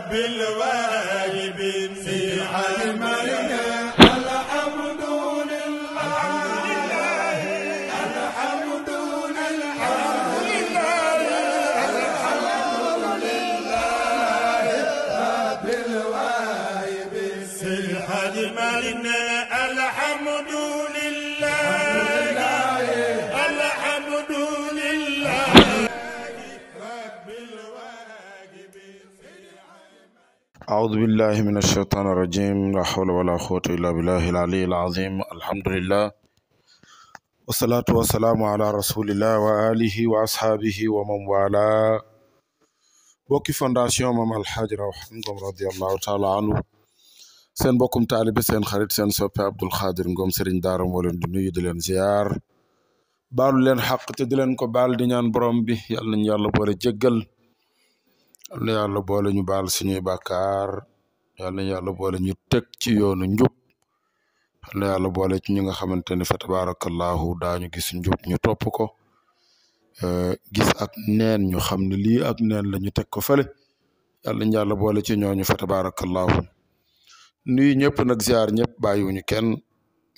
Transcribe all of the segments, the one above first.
رب الواجب في حلمنا الحمد لله الحمد لله رب الواجب في حلمنا الحمد لله الحمد لله رب الواجب. أعوذ بالله من الشيطان الرجيم. لا حول ولا قوة إلا بالله العلي العظيم. الحمد لله والصلاة والسلام على رسول الله وآله وأصحابه ومن والاه. bokki fondation Mame Alhaji Rawhan Ngom radiyallahu taala anhu seen bokkum taalibe seen xarit seen soppe Abdul Xaadir Ngom Serigne Daara moo leen di nuyu di leen ziar baalu leen xaq te di leen ko baal di ñaan borom bi yàlla nañu yàlla boole jéggal yàlla na yàlla boole ñu baal suñuy bàkkaar yàlla na yàlla boole ñu teg ci yoonu njub yàlla na yàlla boole ci ñi nga xamante ne fa tabarakallahu daañu gis njub ñu topp ko gis ak neen ñu xam ne lii ak neen la ñu teg ko fële yàlla na yàlla boole ci ñooñu fa tabarakallahu nuyu ñëpp nag ziar ñëpp bàyyiwuñu kenn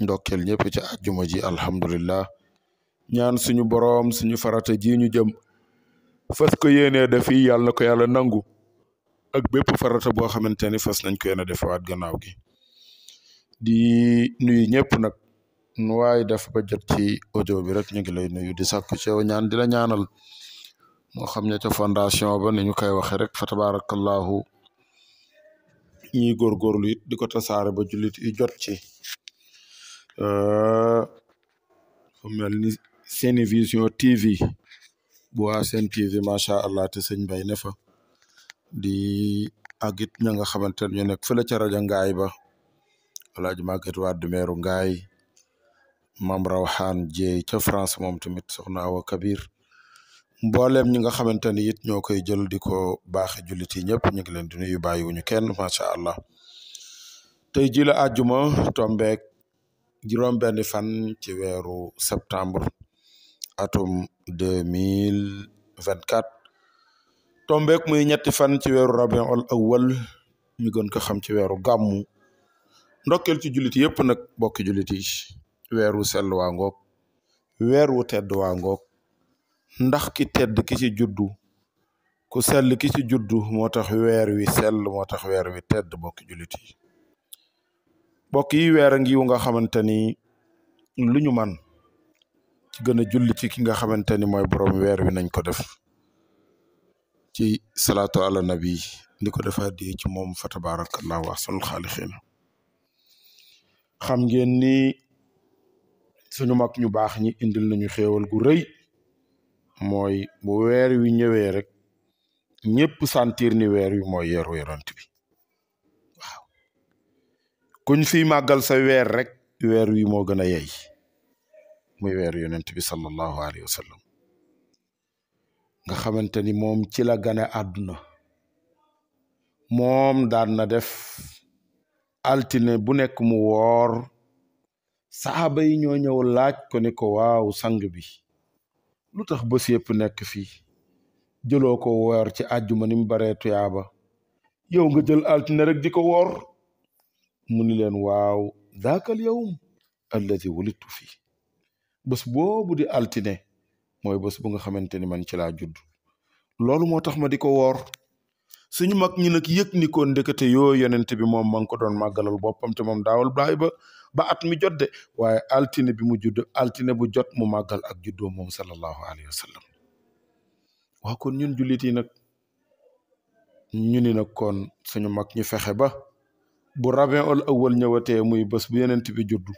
ndokkeel ñëpp ci àjjuma ji alhamdulillah ñaan suñu boroom suñu farata ji ñu jëm fas ko yéenee def yi yàlla na ko yàlla nangu ak bépp farata boo xamante ni fas nañ ko yéene defaat gannaaw gi di nuyu ñëpp nag nu waay def ba jot ci audio bi rek ñu ngi lay nuyu di sàkku ci yow ñaan di la ñaanal moo xam ne ca fondation ba ni ñu koy waxe rek fa tabarakallahu ñiy góorgóorlu it di ko tasaare ba jullit yi jot ci fu mel ni Senevision TV bu waa Sen TV macha allah te sëñ Bay ne fa di agit ña nga xamante ne ñu nekk fële ca rajo Ngaay ba Alaaji Maguette Wade meeru Ngaay Mame Rawhan Dieye ca France moom tamit soxna Awa Kabir mbooleem ñi nga xamante ni it ñoo koy jël di ko baaxe jullit yi ñëpp ñu ngi leen di nuyu bàyyiwuñu kenn macha allah tey ji la àjjuma tombeek juróom-benni fan ci weeru septembre atum 2024 tombeek muy ñetti fan ci weeru rabiul awwal ñu gën ko xam ci weeru gàmmu ndokkeel ci jullit yëpp nag bokki jullit yi weeru sell waa ngoog weer wu tedd waa ngoog ndax ki tedd ki ci juddu ku sell ki ci juddu moo tax weer wi sell moo tax weer wi tedd bokki jullit yi bokk yi weer a ngi wu nga xamante ni lu ñu man ci gën a julli ci ki nga xamante ni mooy borom weer wi nañ ko def ci salaatu ala nabi di ko defa di ci moom fa tabarakallahu ahsanul xaaliqiin xam ngeen ni suñu mag ñu baax ñi indil nañu xéewal gu rëy mooy bu weer wi ñëwee rek ñëpp sentir ni weer wi mooy yeeru yonent bi waaw kuñ fi màggal sa weer rek weer wi moo gën a yey muy weeru yonent bi sallallahu alayhi wa sallam nga xamante ni moom ci la gane àdduna moom daan na def altine bu nekk mu woor saxaaba yi ñoo ñëw laaj ko ni ko waaw sang bi lu tax bés yëpp nekk fii jëloo ko woor ci àjjuma ni mu baree tuyaaba yow nga jël altine rek di ko woor mu ni leen waaw daakal yawm alladi wulidtu fii bés boobu di altine mooy bés bu nga xamante ni man ci laa judd loolu moo tax ma di ko woor suñu mag ñi nag yëg ni ko ndekete yoo yonent bi moom ma ngi ko doon màggalal boppam te moom daawal bàyyi ba at mi jot de waaye altine bi mu judd altine bu jot mu màggal ak juddoo moom sallallahu alayhi wa sallam waa kon ñun jullit yi nag ñu ni nag kon suñu mag ñu fexe ba bu rabiul awwal ñëwatee muy bés bu yonent bi juddu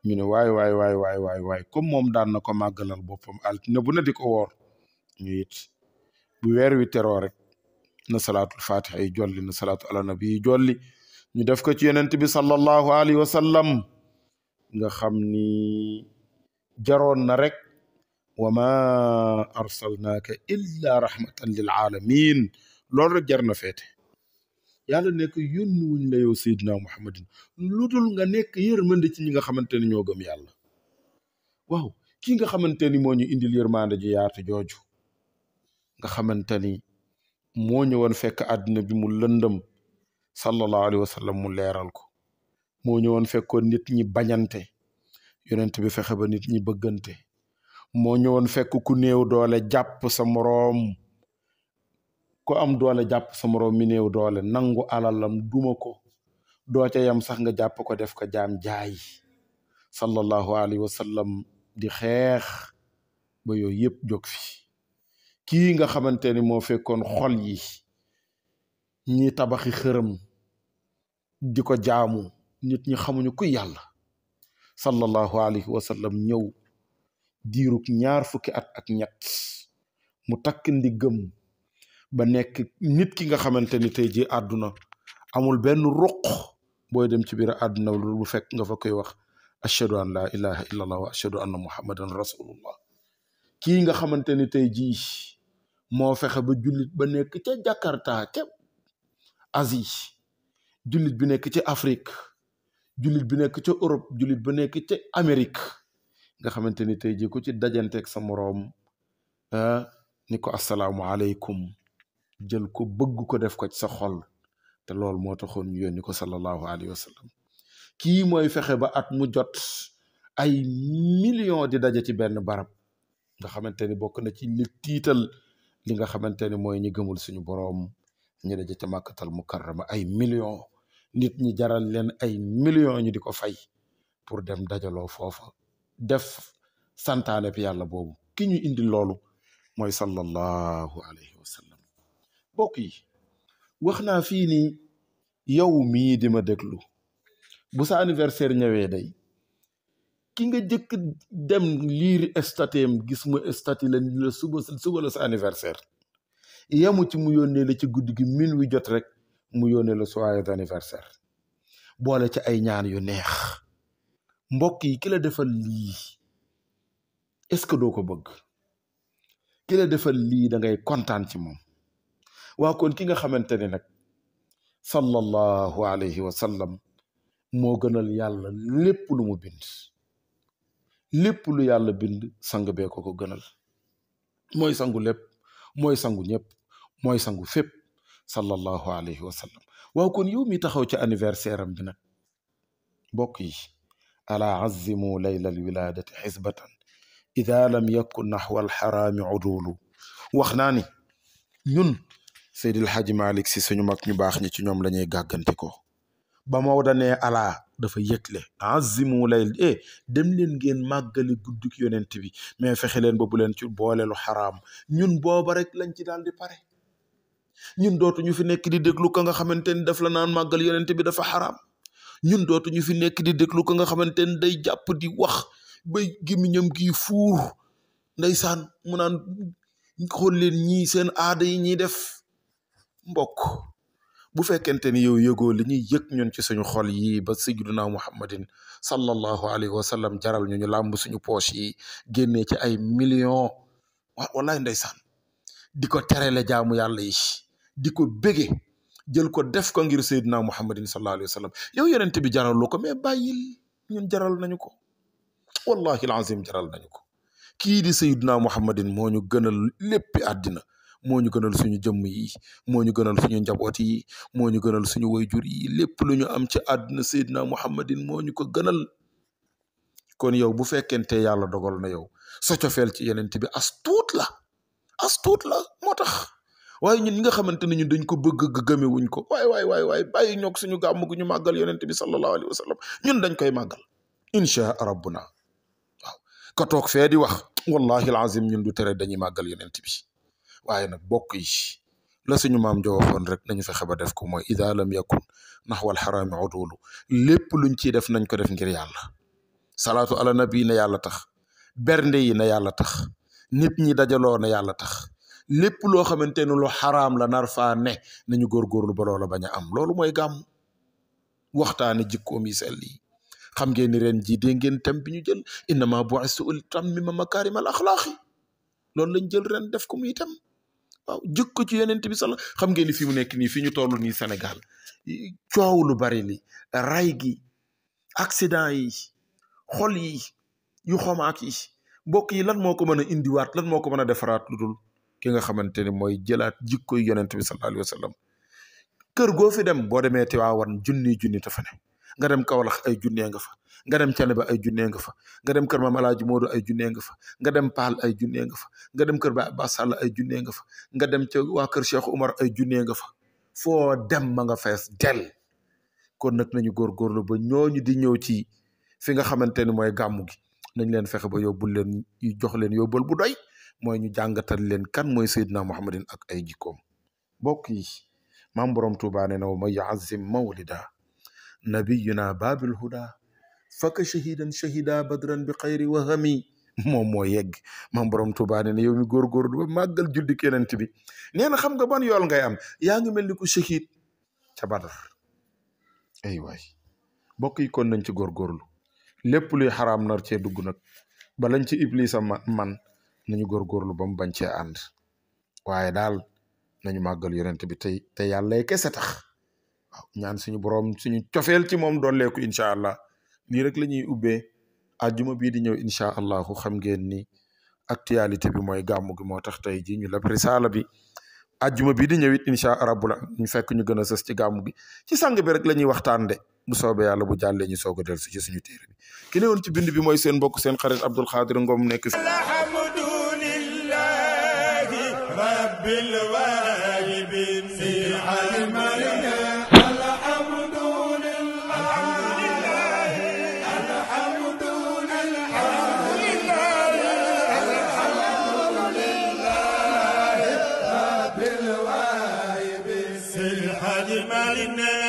ñu ne waay comme moom daan na ko màggalal boppam altine bu ne di ko woor ñu it bu weer wi teroo rek na salaatul fatiha yi jolli na salaatu ala nabi yi jolli ñu def ko ci yonent bi sallallahu alayhi wa sallam nga xam ni jaroon na rek wa ma arsalnaaka illa rahmatan lil alamin loolu rek jar na feete yàlla nekk yónni wuñ la yow Seydina Muhammadin lu dul nga nekk yërmande ci ñi nga xamante ni ñoo gëm yàlla waaw kii nga xamante ni moo ñu indil yërmande ji yaatu jooju nga xamante ni moo ñëwoon fekk àddina bi mu lëndëm sallallahu alayhi wa sallam mu leeral ko moo ñëwoon fekkoon nit ñi bañante yonent bi fexe ba nit ñi bëggante moo ñëwoon fekk ku néew doole jàpp sa moroom ku am doole jàpp sa moroom mi néew doole nangu alalam duma ko doo ca yam sax nga jàpp ko def ko jaam jaay sallallahu alayhi wa sallam di xeex ba yooyu yëpp jóg fi kii nga xamante ni moo fekkoon xol yi ñi tabaxi xërëm di ko jaamu nit ñi xamuñu ku yàlla sallallahu alayhi wa sallam ñëw diirug 20 fukki at ak ñett mu takk ndiggam ba nekk nit ki nga xamante ni tey ji àdduna amul benn ruq booy dem ci biir àdduna lu fekk nga fa koy wax ashhadu an la ilaha illallah wa ashhadu anna muhammadan rasulullah kii nga xamante ni tey jii moo fexe ba jullit ba nekk ca Jakarta ca Asie jullit bi nekk ci Afrique jullit bi nekk ca Europe jullit ba nekk ca Amérique nga xamante ni tey jii ku ci dajanteeg sa moroom ni ko assalaamu aleykum jël ko bëgg ko def ko ci sa xol te loolu moo taxoon ñu yónni ko sallallahu alayhi wa sallam kii mooy fexe ba at mu jot ay millions di daje ci benn barab nga xamante ni bokk na ci li tiital li nga xamante ni mooy ñi gëmul suñu boroom ñu daje ca màkkatal mukarrama ay millions nit ñi jaral leen ay millions ñu di ko fay pour dem dajaloo foofa def santaane bi yàlla boobu ki ñu indi loolu mooy sallallahu alayhi wa sallam mbokk yi wax naa fii ni yow mii di ma déglu bu sa anniversaire ñëwee day ki nga jëkk dem liir statem gis mu stati la suba la sa anniversaire yemu ci mu yónnee la ci guddi gi minuit jot rek mu yónnee la joyeux anniversaire boole ci ay ñaan yu neex mbokk yi ki la defal lii est-ce que doo ko bëgg ki la defal lii da ngay kontaan ci moom waa kon ki nga xamante ne nag sallallahu alayhi wa sallam moo gënal yàlla lépp lu mu bind lépp lu yàlla bind sang bee ko ko gënal mooy sangu lépp mooy sangu ñëpp mooy sangu fépp sallallahu alayhi wa sallam waaw kon yow mi taxaw ci anniversaire am bi nag mbokk yi ala azimu layla alwiladati xisbatan ida lam yakun naxwa alxaraami udulu wax naa ni ñun Seydil Hadji Malick si suñu mag ñu baax ñi ci ñoom la ñuy gàgganti ko ba Maodo ne ala dafa yëgle azimu layl dem leen ngeen màggali guddik yonent bi mais fexe leen ba bu leen ci boole lu xaraam ñun booba rek lañ ci daal di pare ñun dootuñu fi nekk di déglu ka nga xamante ni daf la naan màggal yonent bi dafa xaraam ñun dootuñu fi nekk di déglu ka nga xamante ni day jàpp di wax bay gémmiñam gi fuur ndeysaan mu naan xool leen ñii seen aada yi ñuy def mbokk bu fekkente ni yow yëgoo li ñuy yëg ñun ci suñu xol yi ba sayyiduna muhammadin sallallahu alayhi wa sallam jaral ñu làmb suñu poche yi génnee ci ay millions wallaay ndeysaan di ko terele jaamu yàlla yi di ko bége jël ko def ko ngir sayyiduna muhammadin sallallahu alayhi wa sallam yow yonent bi jaral lu ko mais bàyyil ñun jaral nañu ko wallahi alazim jaral nañu ko kii di sayyiduna muhammadin moo ñu gënal léppi àddina moo ñu gënal suñu jëmm yi moo ñu gënal suñu njaboot yi moo ñu gënal suñu wayjur yi lépp lu ñu am ci àdduna sayyidina muhammadin moo ñu ko gënal kon yow bu fekkente yàlla dogal na yow sa cofeel ci yenent bi as tuut la moo tax waaye ñun ñi nga xamante ne ñun dañ ko bëgg gëme wuñ ko waay bàyyi ñoog suñu gàmm gu ñu màggal yenent bi sallallahu alayhi wa sallam ñun dañ koy màggal inchaa rabbuna waaw ka toog fee di wax wallahi alazim ñun du tere dañuy màggal yenent bi waaye nag bokk yi la suñu maam jo waxoon rek nañu fexe ba def ko mooy ida lam yakun naxwal xaraami udulu lépp luñ ciy def nañ ko def ngir yàlla salaatu ala nabi na yàlla tax bernde yi na yàlla tax nit ñi dajaloo na yàlla tax lépp loo xamante ne lu xaraam la nar faa ne nañu góorgóorlu ba loola bañ a am loolu mooy gàmm waxtaane jikkoom yi sell yi xam ngeen ni ren ji dee ngeen tem bi ñu jël innama bu'istu utammima makaarimal axlaaqi loolu lañ jël ren def ko muy itam waaw jikko ci yonent bi sala xam ngeen ni fi mu nekk nii fi ñu toll nii Sénégal coow lu bari li ray gi accident yi xol yi yu xomaak yi mbokk yi lan moo ko mën a indiwaat lan moo ko mën a defaraat lu dul ki nga xamante ni mooy jëlaat jikkoy yonent bi sallallahu alayhi wa sallam kër goo fi dem boo demee Tiwaawan junni ta fa ne nga dem Kawlax ay junnee nga fa nga dem Canaba ay junnee nga fa nga dem kër Maam Alaaji Moodu ay junnee nga fa nga dem Paal ay junnee nga fa nga dem kër Ba Abbas Sall ay junnee nga fa nga dem ca waa kër Cheikh Umar ay junnee nga fa foo dem ma nga fees del kon nag nañu góorgóorlu ba ñooñu di ñëw ci fi nga xamante ni mooy gàmmu gi nañ leen fexe ba yóbbul leen jox leen yóbbal bu doy mooy ñu jàngatal leen kan mooy Seydina Muhammadin ak ay jikkoom mbokk yi maam borom Tuubaa ne na wa man yu'azzim mawlida nabiyina babil huda faka shahidan shahida badran bi xayri wahami moom moo yegg maam borom Tuubaa ne na yow mi góorgóorlu ba màggal juddi kenent bi nee na xam nga ban yool ngay am yaa ngi mel ni ku shahid ca Badar ay waay mbokk yi kon nañ ci góorgóorlu lépp luy xaraam nar cee dugg nag ba lañ ci Iblisa man nañu góorgóorlu ba mu bañ cee ànd waaye daal nañu màggal yonent bi te yàlla kese tax waaw ñaan suñu borom suñu cofeel ci moom dooleeku incha allah nii rek la ñuy ubbee àjjuma bii di ñëw incha allahu xam ngeen ni actualité bi mooy gàmmu gi moo tax tey ji ñu la risaala bi àjjuma bii di ñëw it incha rabbul ñu fekk ñu gën a sës ci gàmmu gi ci sang bi rek la ñuy waxtaan de bu soobee yàlla bu jàllee ñu soog a dellu ci suñu téere bi ki ne woon ci bind bi mooy seen mbokk seen xarit Abdul Xaadir Ngom nekk rabbil waahibin fi almarina الحاج مالنا